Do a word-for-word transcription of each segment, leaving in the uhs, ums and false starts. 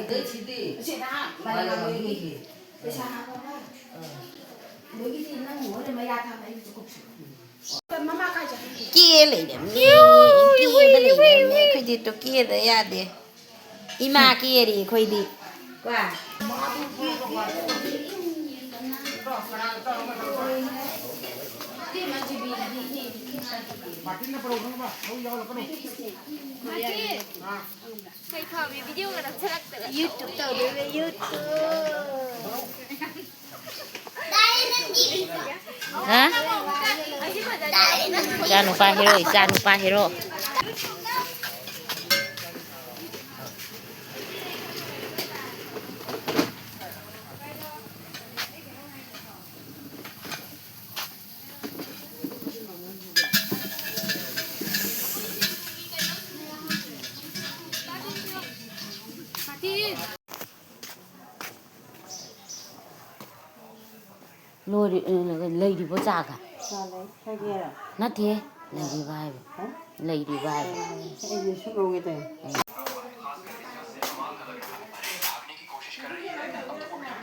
ꯁꯤꯗꯤ ꯁꯤꯗ ꯃꯌꯥꯝ ꯂꯣꯏꯒꯤ꯫ ꯄꯩꯁꯥ ꯍꯥꯞꯄꯒ꯫ ꯂꯣꯏꯒꯤꯗꯤ ꯅꯪ ꯍꯣꯔꯦꯟ ꯃꯌꯥ ꯊꯥꯕ ꯑꯩ ꯆꯨꯀꯨꯞꯁꯨ꯫ ꯃꯃꯥ ꯀꯥꯏ ꯆꯠꯈꯤ? ꯀꯦ ꯂꯩꯔꯝꯃꯤ꯫ ꯀꯦꯕ ꯂꯩꯔꯝꯃꯤ꯫ ꯑꯩꯈꯣꯏꯗꯤ ꯇꯣ ꯀꯦꯗ ꯌꯥꯗꯦ꯫ ꯏꯃꯥ ꯀꯦꯔꯤ ꯑꯩꯈꯣꯏꯗꯤ꯫ ꯀꯣ? ꯀꯩ ꯐꯕꯤ ꯚꯤꯗꯤꯑꯣꯒ ꯅꯝꯊꯔꯛꯇꯅ꯫ YouTube ꯇꯧꯗꯣꯏꯅꯦ, YouTube꯫ ꯍꯥ? ꯏꯆꯥ ꯅꯨꯄꯥ ꯍꯦꯔꯣ, ꯏꯆꯥ ꯅꯨꯄꯥ ꯍꯦꯔꯣ꯫ ꯂꯣꯏꯔꯦ, ꯑ, ꯂꯩꯔꯤꯕꯣ ꯆꯥꯒ? ꯆꯥ ꯂꯩ꯫ ꯊꯛꯀꯦꯔꯣ? ꯅꯠꯇꯦ, ꯂꯩꯔꯤꯕ ꯍꯥꯏꯕ꯫ ꯍꯥ? ꯂꯩꯔꯤꯕ ꯍꯥꯏꯕ꯫ ꯑꯩꯗꯤ ꯁꯨꯝ ꯂꯧꯒꯦ ꯇꯧꯔꯤ꯫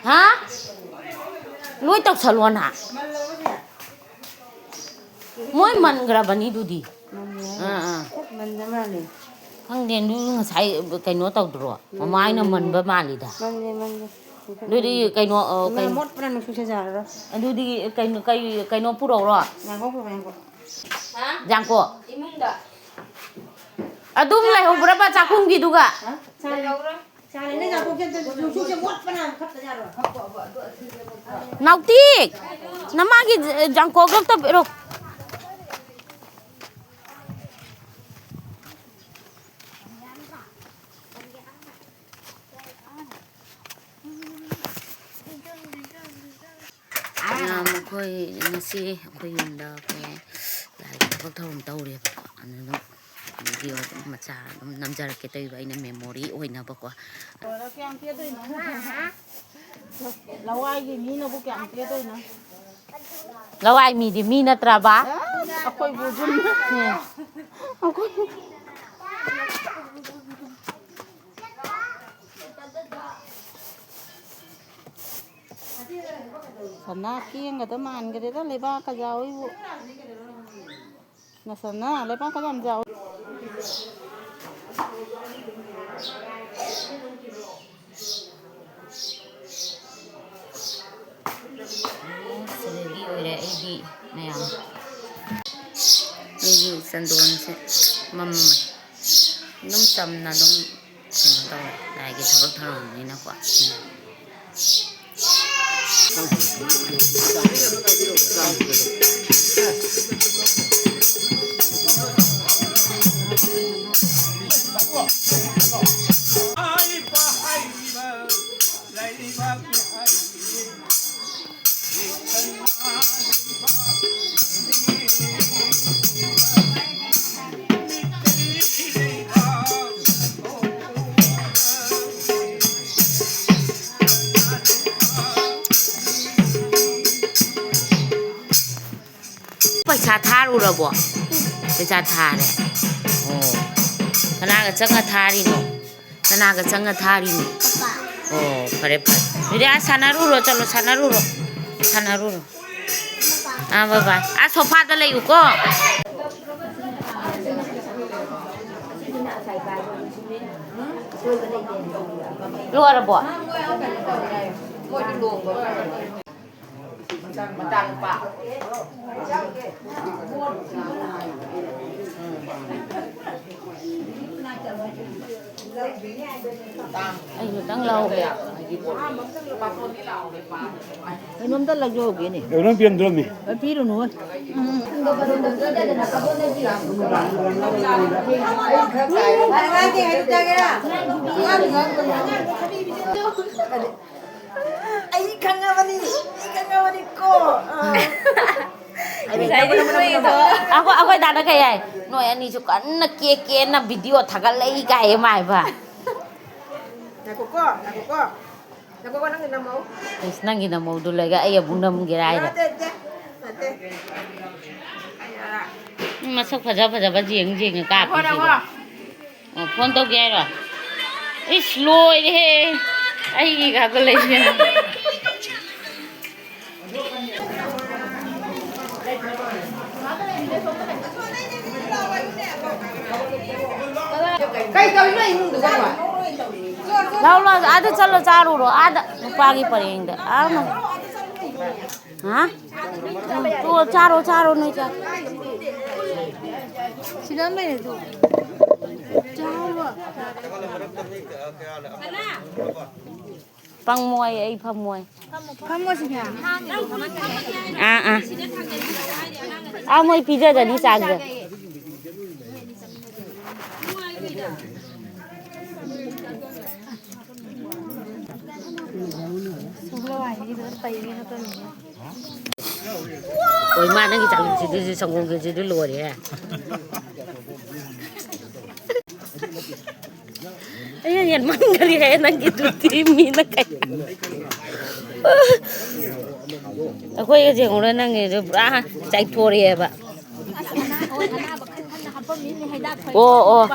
ꯍꯥ? ꯂꯣꯏ ꯇꯧꯁꯜꯂꯣꯅ꯫ ꯃꯜꯂꯕꯅꯦ? ꯃꯣꯏ ꯃꯟꯈ꯭ꯔꯕꯅꯤ ꯑꯗꯨꯗꯤ꯫ ꯃꯟꯈ꯭ꯔꯦ꯫ ꯑꯥ, ꯑꯥ꯫ ꯃꯟꯕ ꯃꯥꯜꯂꯦ꯫ ꯈꯪꯗꯦ, ꯑꯗꯨ ꯉꯁꯥꯏ ꯀꯩꯅꯣ ꯇꯧꯗ꯭ꯔꯣ? ꯎꯝ꯫ ꯃꯃꯥꯏꯅ ꯃꯟꯕ ꯃꯥꯜꯂꯤꯗ꯫ ꯃꯟꯗꯦ, ꯃꯟꯗꯦ꯫ ꯑꯗꯨꯗꯤ ꯀꯩꯅꯣ, ꯑ, ꯏꯃꯥ ꯀꯩꯅꯣ ꯃꯣꯠꯄꯅ ꯅꯨꯡꯁꯤꯠ ꯁꯤꯠ ꯌꯥꯔꯔꯣꯏ꯫ ꯑꯗꯨꯗꯤ ꯀꯩꯅꯣ, ꯀꯩ, ꯀꯩꯅꯣ ꯄꯨꯔꯛꯎꯔꯣ? ꯉꯥꯏꯈꯣ, ꯉꯥꯏꯈꯣ꯫ ꯍꯥ? ꯌꯥꯡꯀꯣꯛ꯫ ꯏꯃꯨꯡꯗ꯫ ꯑꯗꯨꯝ ꯂꯩꯍꯧꯕ꯭ꯔꯕ ꯆꯥꯛꯈꯨꯝꯒꯤꯗꯨꯒ? ꯍꯥ? ꯆꯥ ꯂꯩ꯫ ꯂꯩꯍꯧꯔꯣꯏ꯫ ꯆꯥ ꯂꯩ꯫ ꯅꯪ ꯌꯥꯡꯀꯣꯛ ꯆꯠꯇ꯭ꯔꯗꯤ ꯅꯨꯡꯁꯤꯠꯁꯦ ꯃꯣꯠꯄꯅ ꯐꯠꯇ ꯌꯥꯔꯣꯏ꯫ ꯅꯥꯎꯇꯤ! ꯅꯃꯥꯒꯤ ꯖ-, ꯖꯥꯡꯀꯣꯛ ꯑꯝꯇ ꯄꯤꯔꯛꯎ꯫ ꯃꯌꯥꯝ ꯑꯩꯈꯣꯏ ꯉꯁꯤ ꯑꯩꯈꯣꯏ ꯌꯨꯝꯗ ꯑꯩꯈꯣꯏ ꯂꯥꯏꯒꯤ ꯊꯕꯛ ꯊꯧꯔꯝ ꯇꯧꯔꯦꯕꯀꯣ꯫ ꯑꯗꯨꯅ ꯚꯤꯗꯤꯑꯣ ꯑꯗꯨꯝ ꯃꯆꯥ ꯑꯗꯨꯝ ꯅꯝꯖꯔꯛꯀꯦ ꯇꯧꯔꯤꯕ ꯑꯩꯅ ꯃꯦꯃꯣꯔꯤ ꯑꯣꯏꯅꯕꯀꯣ꯫ ꯀꯌꯥꯝ ꯄꯤꯗꯣꯏꯅꯣ? ꯂꯋꯥꯏꯒꯤ ꯃꯤꯅꯕꯨ ꯀꯌꯥꯝ ꯄꯤꯗꯣꯏꯅꯣ? ꯂꯋꯥꯏ ꯃꯤꯗꯤ ꯃꯤ ꯅꯠꯇ꯭ꯔꯕ? ꯑꯩꯈꯣꯏꯕꯨ ꯑꯗꯨꯝ, ꯑꯩꯈꯣꯏ ꯁꯅꯥ ꯀꯦꯡꯒꯗ ꯃꯥꯟꯈ꯭ꯔꯦꯗ, ꯂꯩꯕꯥꯛꯀ ꯌꯥꯎꯏꯕꯨ꯫ ꯅꯁꯅꯥ ꯂꯩꯕꯥꯛꯀ ꯌꯥꯝ ꯌꯥꯎꯏ꯫ ꯑꯣ, ꯁꯤꯗꯒꯤ ꯑꯣꯏꯔꯦ ꯑꯩꯗꯤ ꯃꯌꯥꯝ꯫ ꯑꯩꯒꯤ ꯆꯟꯗꯣꯟꯁꯦ ꯃꯝꯃꯦ꯫ ꯑꯗꯨꯝ ꯆꯝꯅ ꯑꯗꯨꯝ ꯀꯩꯅꯣ ꯇꯧꯔꯦ, ꯂꯥꯏꯒꯤ ꯊꯕꯛ ꯊꯧꯔꯝꯅꯤꯅꯀꯣ꯫ ꯄꯩꯁꯥ ꯊꯥꯔꯨꯔꯕꯣ? ꯄꯩꯁꯥ ꯊꯥꯔꯦ꯫ ꯑꯣ꯫ ꯀꯅꯥꯒ ꯆꯪꯉ ꯊꯥꯔꯤꯅꯣ? ꯀꯅꯥꯒ ꯆꯪꯉ ꯊꯥꯔꯤꯅꯣ? ꯄꯄꯥ꯫ ꯑꯣ, ꯐꯔꯦ, ꯐꯔꯦ꯫ ꯑꯗꯨꯗꯤ ꯑꯥ ꯁꯥꯟꯅꯔꯨꯔꯣ, ꯆꯠꯂꯣ, ꯁꯥꯟꯅꯔꯨꯔꯣ꯫ ꯁꯥꯟꯅꯔꯨꯔꯣ꯫ ꯑꯥ, bye bye꯫ ꯑꯥ, ꯁꯣꯐꯥꯗ ꯂꯩꯌꯨꯀꯣ꯫ ꯂꯣꯏꯔꯕꯣ? ꯑꯩꯁꯨ ꯈꯤꯇꯪ ꯂꯧꯒꯦ꯫ ꯀꯩꯅꯣꯝꯇ ꯂꯧꯖꯍꯧꯒꯦꯅꯦ꯫ ꯀꯩꯅꯣꯝ ꯄꯤꯔꯝꯗ꯭ꯔꯣꯃꯤ? ꯍꯣꯏ, ꯄꯤꯔꯨꯅꯨ ꯍꯣꯏ꯫ ꯑꯩ ꯈꯪꯉꯕꯅꯤ, ꯑꯩ ꯈꯪꯉꯕꯅꯤꯀꯣ꯫ ꯑꯥ꯫ ꯉꯁꯥꯏꯗꯤ ꯅꯣꯏꯗꯣ꯫ ꯑꯩꯈꯣꯏ, ꯑꯩꯈꯣꯏ ꯗꯥꯅ ꯀꯩ ꯍꯥꯏ? "ꯅꯣꯏ ꯑꯅꯤꯁꯨ ꯀꯟꯅ ꯀꯦ ꯀꯦꯅ video ꯊꯥꯒꯠꯂꯛꯏ" ꯀꯥꯏꯌꯦ ꯃꯥ ꯍꯥꯏꯕ꯫ ꯉꯥꯏꯈꯣꯀꯣ, ꯉꯥꯏꯈꯣꯀꯣ꯫ ꯉꯥꯏꯈꯣꯀꯣ, ꯅꯪꯒꯤ ꯅꯝꯃꯧ꯫ ꯑꯁ, ꯅꯪꯒꯤ ꯅꯝꯃꯧꯗꯨ ꯂꯩꯒ ꯑꯩ ꯑꯃꯨꯛ ꯅꯝꯒꯦꯔꯥ ꯍꯥꯏꯔꯣ? ꯅꯠꯇꯦ, ꯅꯠꯇꯦ, ꯅꯠꯇꯦ꯫ ꯎꯝ, ꯃꯁꯛ ꯐꯖ ꯐꯖꯕ ꯌꯦꯡ ꯌꯦꯡꯉ ꯀꯥꯞꯄꯤꯁꯤꯕꯣ꯫ ꯉꯥꯏꯈꯣ, ꯉꯥꯏꯈꯣ꯫ ꯑꯣ, phone ꯇꯧꯒꯦ ꯍꯥꯏꯔꯣ? ꯏꯁ, ꯂꯣꯏꯔꯦꯍꯦ꯫ ꯑꯩꯒꯤ ꯈꯛꯇ ꯂꯩꯁꯦ꯫ ꯀꯩ ꯇꯧꯔꯤꯅꯣ ꯏꯃꯨꯡꯗꯨꯗ? ꯂꯥꯎ, ꯂꯥꯎ, ꯑꯥꯗ ꯆꯠꯂꯣ, ꯆꯥꯔꯨꯔꯣ, ꯑꯥꯗ ꯅꯨꯄꯥꯒꯤ ꯄꯔꯦꯡꯗ꯫ ꯑꯥ, ꯃ-, ꯍꯥ? ꯎꯝ, ꯇꯣ, ꯆꯥꯔꯣ, ꯆꯥꯔꯣ, ꯅꯣꯏ ꯆꯥ-, ꯁꯤꯗ ꯑꯃ ꯂꯩꯔꯦ, ꯇꯣ꯫ ꯆꯥꯔꯣ꯫ ꯄꯪꯃꯣꯏ, ꯑꯩ ꯐꯝꯃꯣꯏ꯫ ꯐꯝꯃꯣ ꯁꯤꯗ꯫ ꯑꯥ, ꯑꯥ꯫ ꯑꯥ, ꯃꯣꯏ ꯄꯤꯖꯖꯅꯤ ꯆꯥꯛꯁꯦ꯫ ꯍꯣꯏ, ꯃꯥ ꯅꯪꯒꯤ ꯆꯥꯛꯁꯤꯗꯤ, ꯁꯪꯒꯣꯝꯒꯤꯁꯤꯗꯤ ꯂꯣꯏꯔꯦꯍꯦ꯫ ꯑꯩ ꯍꯦꯟꯃꯟꯈꯔꯦ ꯅꯪꯒꯤꯗꯨꯗꯤ, ꯃꯤꯅ ꯀꯩ-, ꯑꯩꯈꯣꯏꯒ ꯌꯦꯡꯉꯨꯔ ꯅꯪꯒꯤꯗꯨ ꯄꯨꯔꯥ ꯆꯥꯏꯊꯣꯔꯛꯑꯦꯕ꯫ ꯑꯣ, ꯑꯣ꯫